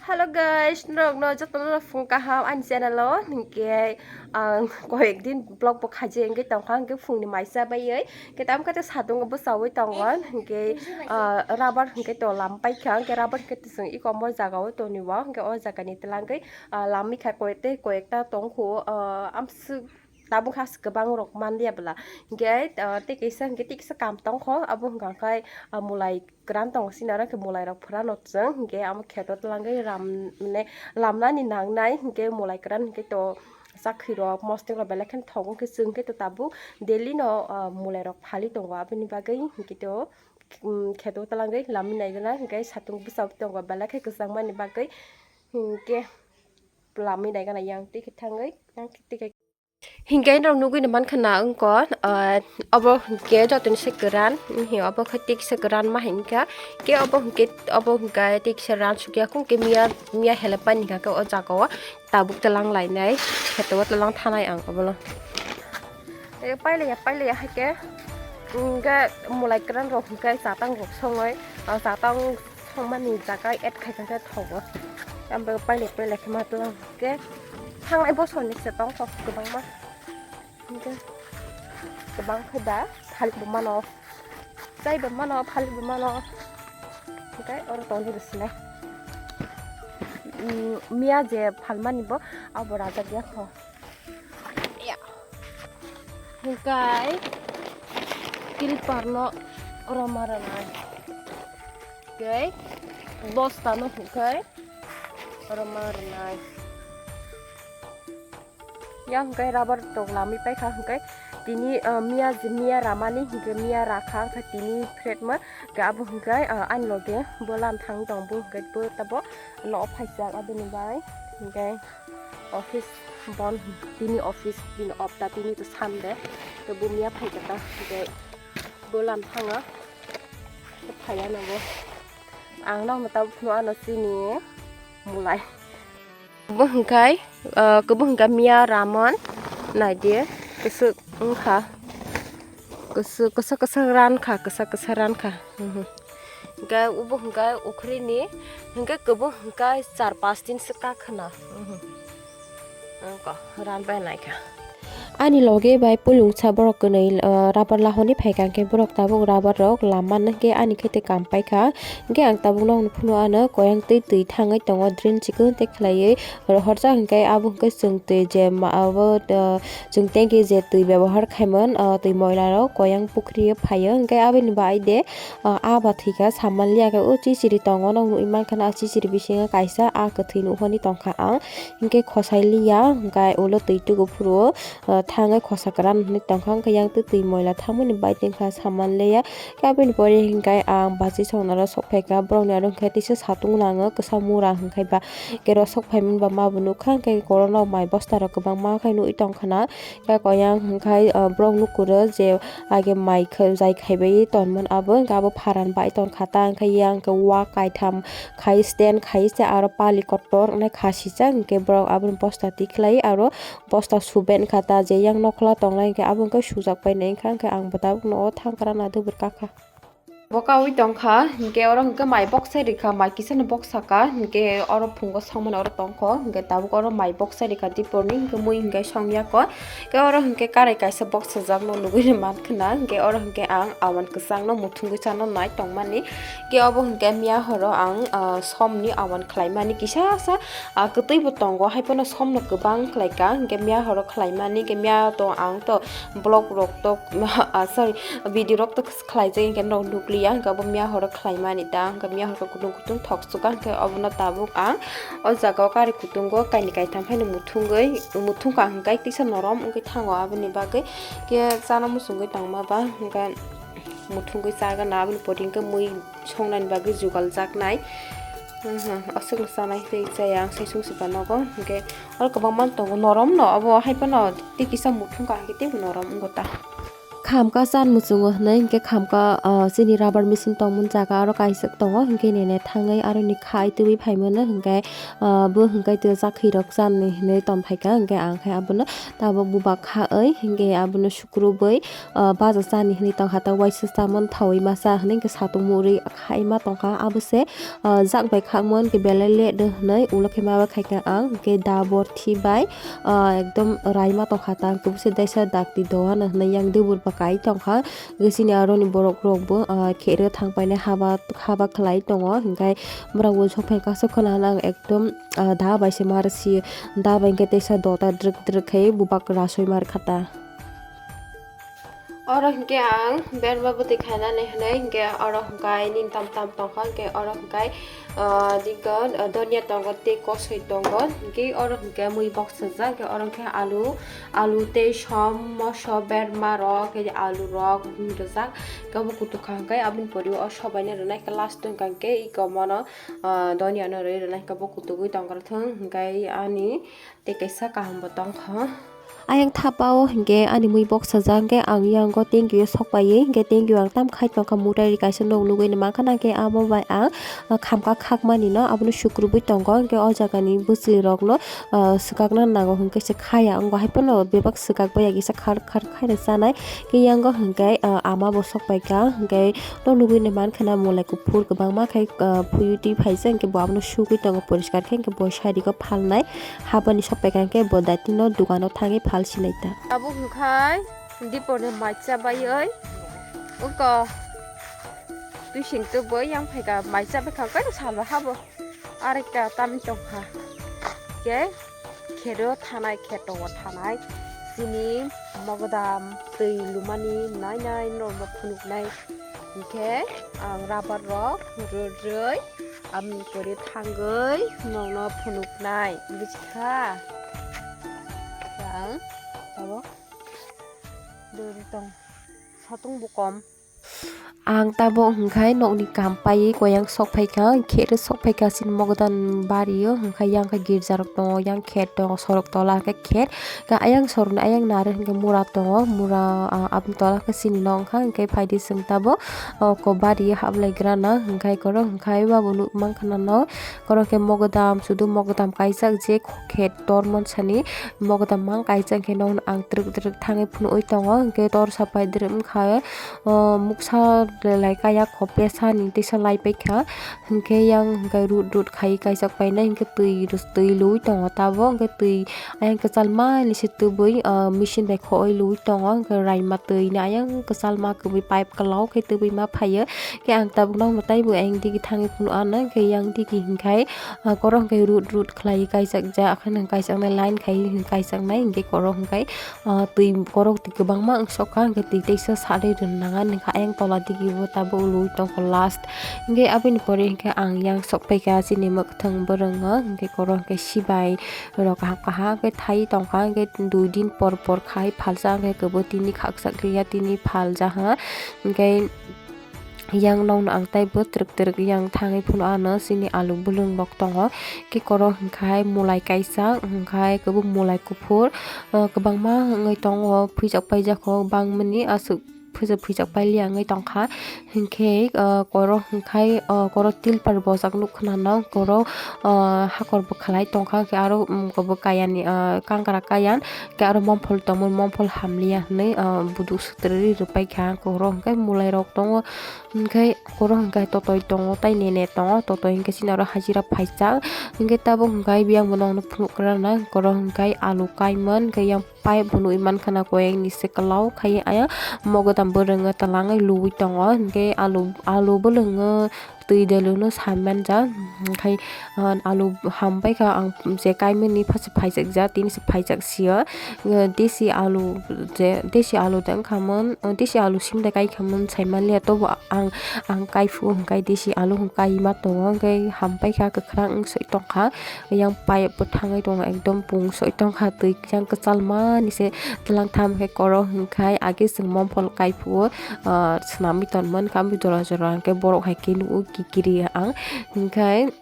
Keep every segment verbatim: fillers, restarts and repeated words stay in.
Hello guys, norokno jotono phung kaham ani channel o. Hinkhe ang koyek din vlog bo khaijak hinkhe tongkha, hinkhe phungni maisa baiwi hinkhe tamo khe satung bo chawi tongo, hinkhe ah, rubber hinkhe to lam paikha, hinkhe rubber hinkhe to chwng eko omo jaga o toniwo, hinkhe o jaga ni twlangwi ah, lamwi kha koyek tei koyekta tongkhu, ah, amswk tabuk has kwbang rok manliya bwla. Hinkhe ah, tei kaisa hinkhe tei kaisa kam tongkho, abo hwnkha khe ah, mulai kwran tongo sini oro, hinkhe mulai rok phwrano chwng hinkhe amo kheto twlangwi ram mane lamnani nangnai hinkhe mulai kwran hinkhe to chakhwi rok mostok rok belai kheno thogo, hinkhe chwng hinkhe to tabuk daily no ah, mulai rok phali tongo, aboni bagwi hinkhe to um, kheto twlangwi lamwi naigwna hinkhe satung bwsa tongo belai khe kwchangmani bagwi hinkhe lamwi naigwna yang twi khe thangwi yang twi khe. Hinkhe norok nugwi no mankha na wngkha, ah, obo hinkhe jotoni se kwran, hinkhe obo khe tiksa kwran ma hinkha, khe obo hinkhe, obo hinkhe tiksa ran sukya, hinkhe miya, miya helep pai hinkha khe o jaga o tabuk twlang lainai, kheto o twlang thanai ang obono. E, pailaiya, pailaiya haikhe, hinkhe mulai kwran rok hinkhe chatang rok songwi, o chatang songmani jaga add khaikha khe thogo. Ambo pailai, pailai khe ma twlang khe thangnai bosorni se tongkho kwbangma. Hinkhe kwbang khe da phalik bo mano, chai bo mano, phalik bo mano. Hinkhe oro tongdi rwsinai. Mm, miya je phalmani bo abo rajak ya kho. Ya. Hinkhe clipper no oro ma rwnai. Hinkhe bosta no hinkhe oro ma rwnai. Yang hinkhe rubber tok lamwi paikha hinkhe tini, ah, miya je miya ramani hinkhe miya rakha hinkhe tini fret ma hinkhe abo hinkhe, ah, ani loge bo lam thang tong bo hinkhe bo tabo no phaijak aboni bai hinkhe office bon tini office tini opta tini to Sunday to bo miya phaikha ta hinkhe bo lam thanga phaiya no bo ang nokno tabuk phano ano chini mulai. Bo hwnkhe, ah, kwbang hwnkhe miya ramon, naidi, kwswk wngkha, kwswk, kwsa kwsa rankha, kwsa kwsa rankha. Mhm. Hwnkhe obo hwnkhe ukhrini, hwnkhe kwbang hwnkhe char pas din swkha khwna. Mhm. Wngkha, ranbai naikha. Ani loge bai pulungsa borok kwnwi, ah, rubber lahorni phaikha, hwnkhe borok tabuk rubber rok lamma hwnkhe ani khe tei kam paikha. Hwnkhe ang tabuk nokni phunu ano koyang twi twi thangwi tongo, drain chikon tei khlaiwi rohorjak, hwnkhe abo hwnkhe chwng twi je ma abo, ah, chwng tanki je twi bebohar khaimani, ah, twi moila rok koyang pukhri o phaio, hwnkhe aboni bai de, ah, ah ba thwikha samanliya khe o chichiri tongo, nok nugwi mankha na, ah, chichiri bisingo kaisa ah kwthwi nuhorni tongkha ang, hwnkhe khosai liya, hwnkhe ulo twi tugu phuru o, ah, thangwi khosa kwran hinwi tongkha, hwnkhe yang twi twi moila thangmani bai tongkha samanliya. Khe aboni pore hinkhe ang bachwi songna ro sok phaikha, borokni aro hinkhe tisa satung nango, kwsa mura hinkhe ba khe ro sok phaimani ba ma bo nukha, hinkhe korokno mai bosta rok kwbangma khai nugwi tongkha na. Khe koyang hinkhe, ah, borok nukuro je age mai khe jai khaibai tonmani abo hinkhe abo pharan bai tongkha ta, hinkhe yang khe wak kaitham khai stand khai se aro pali kotor wngnai khasijak, hinkhe borok aboni bosta tikhlai aro bosta subet wngkha ta, je yang nokhola tongnai hinkhe abo hinkhe sujak painai wngkha, hinkhe ang bo tabuk no o thang kwrwngna dubur kakha. Bo kaui tongkha, hinkhe oro hinkhe mai boksai rikha, mai kisano boksaka, hinkhe oro phungo songmani oro tongkho, hinkhe tabuk oro mai boksai rikha diporni, hinkhe mui hinkhe songyako, hinkhe oro hinkhe karai kaisa boksajakno nugui mankha na, hinkhe oro hinkhe ang awan kwchangno muthungwi chano nai tongmani, hinkhe obo hinkhe miya horo ang, ah, somni awan khlaimani kisa sa, ah, kwtwi bo tongo, haiphano somno kwbang khlaika, hinkhe miya horo khlaimani, hinkhe miya to ang to vlog rok to, ah, sorry, video rok to khlaijak, hinkhe norok nukliya, hinkhe obo miya horo khlaimani ta, hinkhe miya horo kutung kutung thok suka, hinkhe obono tabuk ang o jaga o kari kutungo kainwi kaitham phaino muthungwi, muthungkha hinkhe tisa norom wngwi thango, aboni bagwi khe chana muchungwi tongma ba, hinkhe muthungwi chagana, aboni pore hinkhe mui songnani bagwi jugal jaknai. Mhm, aswkno chanai tei chaya ang sai sung se ba nogo. Hinkhe oro kwbangma tongo, norom no obo hai phano tei kisa muthung ka hinkhe teibo norom wngo ta. Khamka chan muchungo hinwi hinkhe khamka, ah, chini rubber machine tongmani jaga aro kaisa tongo, hinkhe nene thangwi aroni khai twiwi phaimano hinkhe, ah, bo hinkhe twi chakhwi rok chanwi hinwi tongphaikha, hinkhe ang khe abono tabuk buba khawi hinkhe abono sukrubwi, ah, baja chani hinwi tongkha, ta waisa chamani thawi masa hinwi hinkhe satung murwi khaima tongkha, abo se, ah, jak bai khakmani hinkhe belai late hinwi ulo khe ma bai khaikha ang, hinkhe da borthi bai, ah, ekdom raima tongkha ta, ang kebo se daisa dakti doana hinwi yang dubur ba kai tongkha. Hwnkhe chini aroni borok rok bo, ah, khe rw thang painai haba, haba khlai tongo. Hwnkhe borok bo sok phai kaisa khwna ang ekdom, ah, da bai se mar si, da bai hwnkhe teisa dota drwk drwk khai bubak rasoi mar kha ta. Oro hwnkhe ang berma bwtwi khainani hinwi hwnkhe oro hwnkhe nini tam tam tongkha, hwnkhe oro hwnkhe, ah, dikon, ah, donya tongo tei kosoi tongo, hwnkhe oro hwnkhe mui boksajak, hwnkhe oro hwnkhe alu, alu tei som, moso, berma rok, tei alu rok, hmm, rijak, hwnkhe bo kutuk kha, hwnkhe aboni pore o sobai no rwnai, hwnkhe last o hwnkhe iko mono, ah, donya no rwi rwnai, hwnkhe bo kutugwi tongkha thung, hwnkhe ani tei kaisa kaham bo tongkha. Ayang thapa o hwnkhe ani mui boksajak, hwnkhe ang yango thank you sok paiwi, hwnkhe thank you ang tam khai tongkha, mutai ri kaisa nog nugwi ni mankha, hwnkhe abo bai ang, ah, khamka khakmani no abono sukrubwi tongo, hwnkhe o jaga ni bwchwlwi rok no, ah, swkakna nango hwnkhe se khaya, wngbo hai phano bebak swkak bai ya kisa khar khar khaina chanai. Khe yango hwnkhe, ah, ama bo sok paikha, hwnkhe to nugwi ni mankha na mulai kuphur kwbangma khai, ah, phuiwi twi phaijak, hwnkhe bo abono sugwi tongo poriskar khe, hwnkhe bo sari o phalnai habani sok paikha, hwnkhe bo daitino dukano thangwi phal sinai ta. Abo hwnkhe dipor ni mai cha baiwi wngkha twi sing tubui yang phaikha mai cha baikha, hwnkhe salba habo. Arekta tamni tongkha. Khe khero thanai, khe tongo thanai. Chini mogodam twi lumani nai nai norokno phunuknai. Hinkhe ang rubber rok rwrwi aboni pore thangwi norokno phunuknai. Bujikhwna? Ang tabuk duri tong. Satung bo kom. Ang tabuk hwnkhe nokni kam paiwi koyang sok phaikha, khe rw sok phaikha chini mogodan bario, hwnkhe yang khe girja rok tongo, yang khet tongo, sorok tola hwnkhe khet, khe ayang sorokni ayang naro hwnkhe mura tongo, mura, ah, aboni tola hwnkhe chini nok wngkha, hwnkhe phaidi chwng tabuk, oh, ko bario hablai grana, hwnkhe koro hwnkhe abo nuk mankha nano, koro hwnkhe mogodam, sudu mogodam kaijak je khet tor mansani, mogodam mang kaijak hwnkhe nokno ang twrwk twrwk thangwi phunugwi tongo, hwnkhe tor sapai dwrwk wngkha. O muksa lai kaya khopya sani tisa lai paikha, hinkhe yang hinkhe rud rud khai kaijak painai hinkhe twi rw-, twi lui tongo tabuk, hinkhe twi ayang kwchal mani se tubui, ah, machine bai khoi lui tongo, hinkhe raima twi ni ayang kwchal ma kwbui pipe kwlao khe tubui ma phaio, khe ang tabuk nokno taibo ayang digi thangwi phunuk anw, hinkhe yang digi hinkhai, ah, koro hinkhe rud rud khlai kaijak jak, haino kaijaknai line khai kaijaknai, hinkhe koro hinkhai, ah, twi korok twi kwbangma wng sok kha, hwnkhe twi teisa salai rwna nang ani kha. Ayang tola digi bo tabuk lui tong kha last. Hwnkhe aboni pore hwnkhe ang yang sok pai kha chini mwkhwtwng bwrwngo, hwnkhe koro hwnkhe sibai rok kaham kaham khe thai tong kha, hwnkhe dui din por por khai phalsa hwnkhe kwbwi tini khakchak liya, tini phalja ha. Hwnkhe yang nokno ang taibo twrwk twrwk yang thangwi phunuk anw chini alu bwlwng rok tongo, khe koro hwnkhe mulai kaisa, hwnkhe kwbwi mulai kuphur, ah, kwbangma wngwi tongo, phuijak paijak kho bangmani aswk phuijak phuijak pailiya wngwi tongkha, hinkhe, ah, koro hwnkhe, ah, koro tilpar bojak nuk khna nw koro, ah, hakor bwkhalai tongkha, hwnkhe aro, um, kwbwi kayani, ah, kangra kaya. Khe aro momphol tongmani, momphol hamliya hinwi, ah, buduk sutrwi rwpaikha. Koro hwnkhe mwlairok tongo, hwnkhe koro hwnkhe totoi tongo, tei nene tongo, totoi hwnkhe chini aro hajira phaijak. Hwnkhe tabuk hwnkhe biyang bo nokno phunuk rwna, koro hwnkhe alu kaimani, hwnkhe yang pipe bo nugwi mankha na, koyang ni se kwlao khai ayang mogodam bwrwngwi twlangwi luwi tongo, hwnkhe alu, alu bwlwngwi twi delu no sai manja, khai, ah, alu ham pai kha ang je kai mani pha se phaijak ja, tini se phaijak sio, ah, desi alu je, desi alu de wngkha mon, ah, desi alu sim de kai kha mon sai man liya, tobo ang, ang kai phu hwnkhe desi alu hwnkhe kai ma tongo, hwnkhe ham pai kha kwkhwrang wng soi tong kha, yang pipe bo thangwi tongo, ekdom pung soi tong kha, twi yang kwchal mani se twlang tham khe koro hwnkhe age chwng momphol kai phu o. Ah, swnamwi tonmani kha, jora jora hwnkhe borok hai khe nukgo kikiri ang. Hwnkhe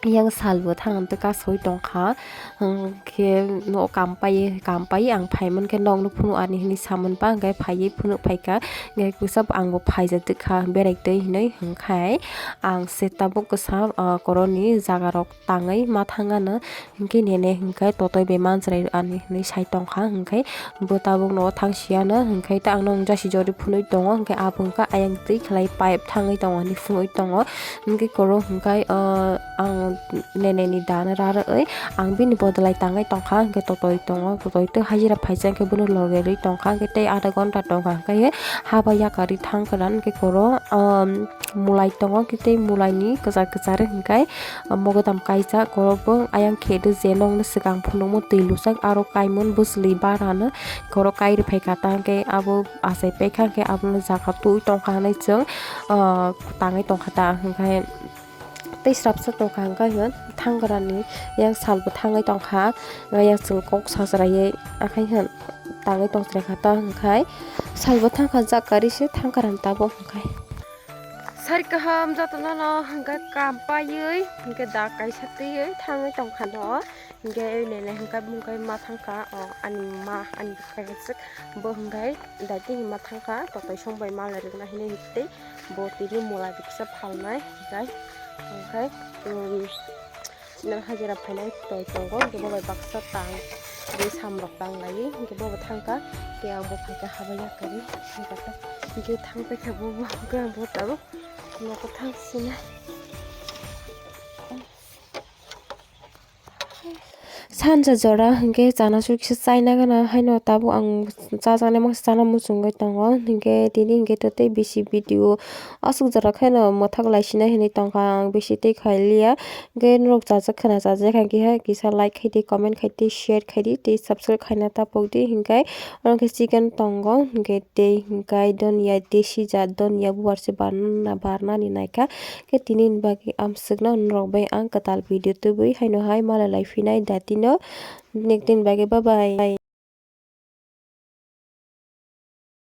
Yang salbo thang tei kasui tongkha, hwnkhe no kam paiye, kam paiye ang phaimani khe nokno phunuk ani hinwi samani ba, hwnkhe phaiye phunuk phaikha, hwnkhe kwchap angbo phaijak tikha berai twi hinwi, hwnkhe ang se tabuk kwsa, ah, koroni jaga rok tangwi ma thangano, hwnkhe nene hwnkhe totoi bai manchwrai ani hinwi sai tongkha, hwnkhe bo tabuk no thang siyano, hwnkhe ta ang nokni jasi jori phunui tongo, hwnkhe abo hwnkhe ayang twi khlai pipe thangwi tongo hinwi phunui tongo, hwnkhe koro hwnkhe, ah, ang nene ni dana rarwi ang bini bodolai tangwi tongkha, hwnkhe totoi tongo, totoi twi hajira phaisa hwnkhe bono logerwi tongkha, hwnkhe tei adha ghonta tongkha, hwnkhe haba yakarwi thang kwran hwnkhe koro, ah, mulai tongo, hwnkhe tei mulai ni kwchar kwchar hwnkhe, ah, mogodam kaijak, koro bo ayang khe de je nokni swkang phunukmung twi luchak aro kaimon bwswli barano koro kairwi phaikha ta, hwnkhe abo achai paikha, hwnkhe abono jaga twi tongkha hinwi chwng, ah, tangwi tongkha ta, hwnkhe tei srapsa tongkha, hwnkhe thang kwrani yang salbo thangwi tongkha, yang chwng kok sachraui akhai hwn tangwi tongchwraikha ta, hwnkhe salbo thangkha jak karwi se thang kwrani tabuk hwnkhe. Sari kaham jotono no hwnkhe kam paiwi hwnkhe da kaisa twiwi thangwi tongkha no. Hwnkhe nene hwnkhe bumung kai ma thangkha, o ani ma ani bwkha bo hwnkhe daitini ma thangkha, totoi song bai ma lai rwkna hinwi tei bo tini mulai bwkha phalnai hwnkhe, hwnkhe, um, nang hajira phainai toi tongo, hwnkhe bo bai baksa tang, tei samrok tang lai, hwnkhe bo bo thangkha, tei ang bo phaikha haba yakarwi, hwnkhe thang paikha bo, bo hwnkhe ang bo tabuk nogo thang sinai. Sansa jora hwnkhe chana sui kisa chaina gana haino tabuk ang chajaknai mangsa chana muchungwi tongo. Hwnkhe tini hwnkhe to tei bisi video aswk jora khaino mwthak laisinai hinwi tongkha ang, bisi tei khailiya. Hwnkhe norok chajak khwna chajakha hwnkhe kisa like khaidi, comment khaidi, share khaidi tei subscribe khaina tapokdi. Hwnkhe oro khe chicken tongo, hwnkhe tei hwnkhe donya desi jat donya bubar se barna, barnani naikha. Khe tini ni bagwi amswkno norok bai ang kwtal video tubui haino hai malai lai phinai datino. Nektin bagwi bye bye.